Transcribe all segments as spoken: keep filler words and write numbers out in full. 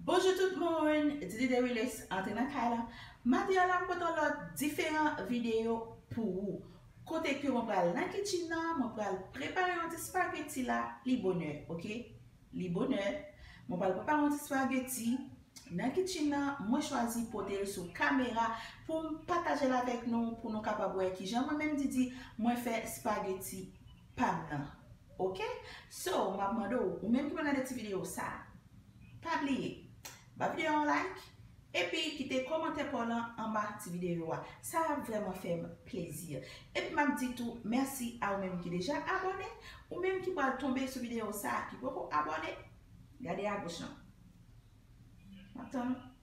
Bonjou tout moun, Didi Dewilis antre nan kay la. Maten an la, m pote yon lòt diferan videyo pou ou. Kote ke mwen pral nan kitchen nan, mwen pral prepare yon ti spaghetti la, li bonè, oke? Li bonè. Mwen pral prepare yon ti spaghetti nan kitchen nan, mwen chwazi pote l sou kamera pou m pataje l avèk nou, pou nou kapab wè kijan mwen menm Didi, mwen fè spaghetti pa m nan. Oke? So, m ap mande w, ou menm ki pral gade ti videyo sa, pa bliye, ba videyo a yon like, epi kite kòmantè pa w lan anba ti videyo a. Sa ap vrèman fè m plezi. Epi m ap di tou mèsi a ou menm ki deja abòne, ou menm ki pral tonbe sou videyo sa, ki poko abòne, gade agoch lan. M ap tann ou.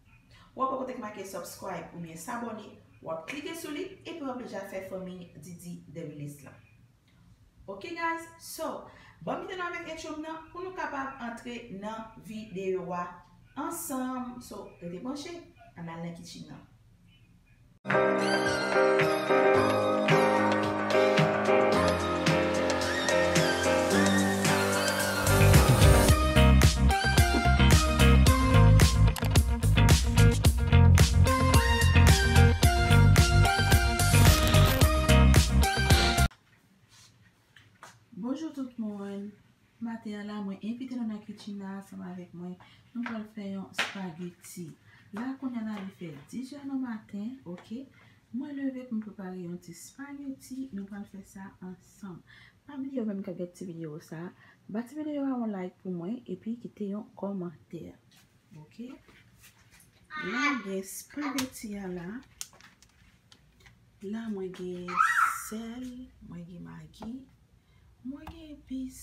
W ap wè kote k make subscribe oubyen s'abonner, w ap klike sou li, epi w ap deja fè fanmi Didi Dewilis lan. Ok guys, so, ban m kite nou avèk entro m nan pou nou kapab antre nan videyo a ansanm. So, rete branche, ann al nan kitchen nan. Bonjou tout moun. Maten an la, mwen envite nou nan kitchen nan ansanm avèk mwen. Nou pral fè yon spaghetti. La, kounye a la, li fè dis è nan maten, ok? Mwen leve pou m prepare yon ti spaghetti. Nou pral fè sa ansanm. Pa bliye ou menm k ap gade ti videyo sa, ba ti videyo a yon like pou mwen, epi kite yon kòmantè. Ok? La, m gen spaghetti a la. La, mwen gen sèl, mwen gen magi, mwen gen epis,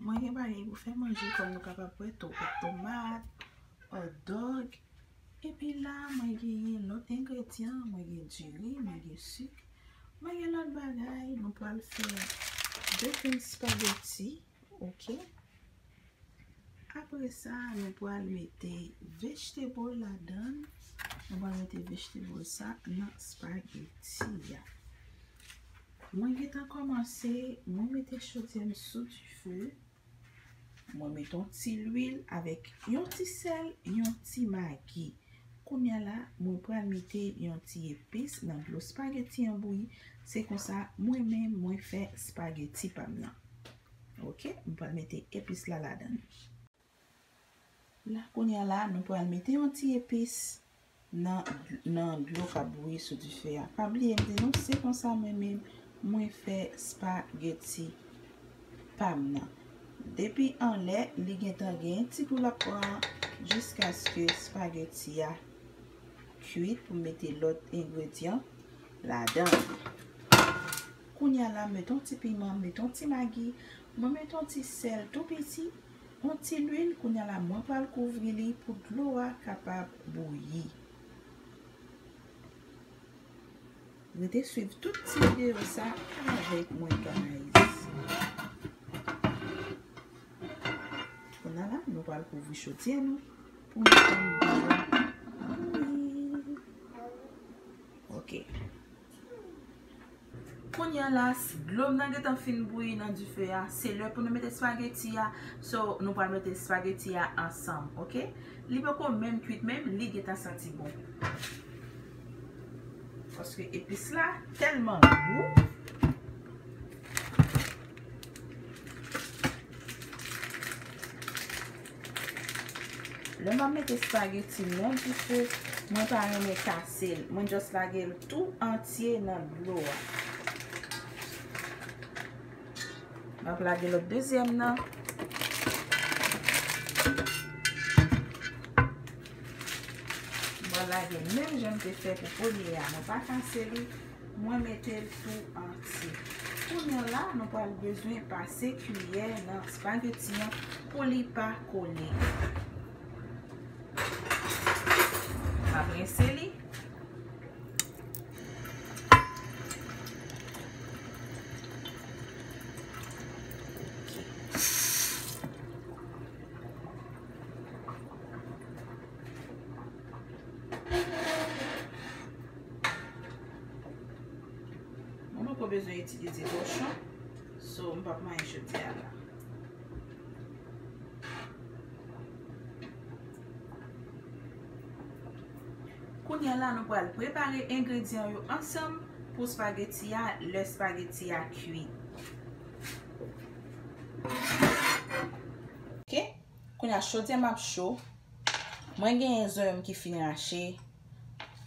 mwen gen bagay pou fè manje, kòm nou kapab wè, to-, tomat, hot dog. Epi la, mwen genyen lòt engredyan, mwen gen diri, mwen gen sik, mwen gen lòt bagay. Nou pral fè bacon spaghetti, ok? Apre sa, nou pral mete vegetable ladan l. Nou pral mete vegetable sa nan spaghetti a. Mwen gentan kòmanse, mwen mete chodyè m sou dife. Mwen mete yon ti lwil avèk yon ti sèl, yon ti magi. Kounye a la, mwen pral mete yon ti epis nan dlo spaghetti an bouyi. Se konsa, mwen menm, mwen fè spaghetti pa m nan. Ok, mwen pral mete epis la ladan l. La, kounye a la, nou pral mete yon ti epis nan, nan dlo k ap bouyi sou dife a. Pa bliye, m di nou, se konsa mwen menm, mwen fè spaghetti pa m nan. Depi anlè, li gentan gen ti gou l ap pran jiskaske spaghetti a kwit pou m mete lòt engredyan ladan l. Kounye a la, m mete yon ti piman, m mete yon ti magi, mwen mete yon ti sèl tou piti, yon ti lwil. Kounye a la, mwen pral kouvri li pou dlo a kapab bouyi. Rete swiv tout ti videyo sa avèk mwen, guys. Kounye a la, nou pral kouvri chodyè nou pou nou tann dlo a bouyi. Ok. Kounye a la, s-, dlo m nan gentan fin bouyi nan dife a. Se lè pou nou mete spaghetti a. So, nou pral mete spaghetti a ansanm, ok? Li poko menm kwit, menm li gentan santi bon. Paske epis la tèlman gou. Lè m ap mete spaghetti m nan dife, mwen pa renmen kase l. Mwen just lage l tou antye nan dlo a. M ap lage lòt dezyèm nan. Mwen lage l menm jan m te fè pou premye a. Mwen pa kase li. Mwen mete l tou antye. Kounye a la, nou pral bezwen pase kiyè nan spaghetti an pou li pa kole. M ap rense li. Mwen poko bezwen itilize tòchon, so m p ap manyen jodi a la. Kounye a la, nou pral prepare engredyan yo ansanm pou spaghetti a, lè spaghetti a kwi. Ok, kounye a chodyè m ap cho. Mwen genyen zonyon m ki fin rache.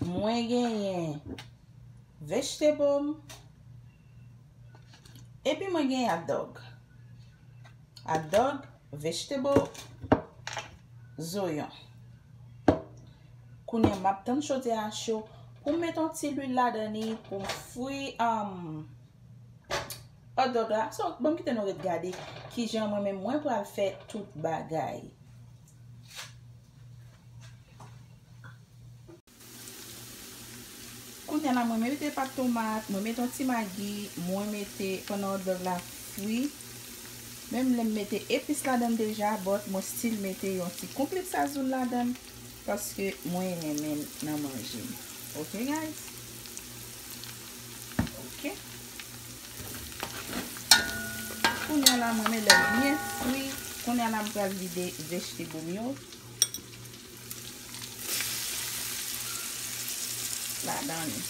Mwen genyen vegetable m. Epi mwen genyen hot dog. Hot dog, vegetable, zonyon. Kounye a, m ap tann chodyè a cho pou m met yon ti lwil ladan li pou m fri, um, hot dog la. So, ban m kite nou ret gade kijan mwen menm mwen pral fè tout bagay. Kounye a la, mwen mete pat tomat, mwen mete yon ti magi, mwen mete, pandan hot dog la fri, menm lè m mete epis ladan l deja, but mwen still mete yon ti konplit sazoun ladan l, paske mwen renmen l nan manje m. Ok, guys? Ok. Kounye a la, mwen mete l byen fri. Kounye a la, m pral vide vegetable m yo ladan li.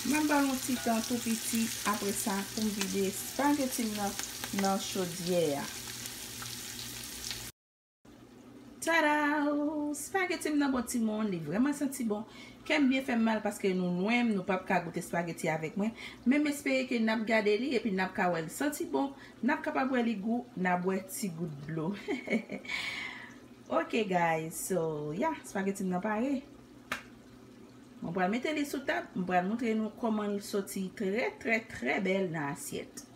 M ap ba l yon ti tan tou piti apre sa pou m vide spaghetti m nan, nan chodyè a. Tada! Spaghetti m nan bon timoun, li vrèman santi bon. Kè m byen fè m mal paske nou lwen m, nou p ap ka goute spaghetti avèk mwen. Men m espere ke n ap gade li epi n ap ka wè l santi bon, n ap kapab wè li gou, n ap bwè ti gout dlo. Ok, guys, so, yeah, spaghetti m nan pare. Mwen pral mete li sou tab, mwen pral montre nou kòman l soti trè, trè, trè bèl nan asyèt.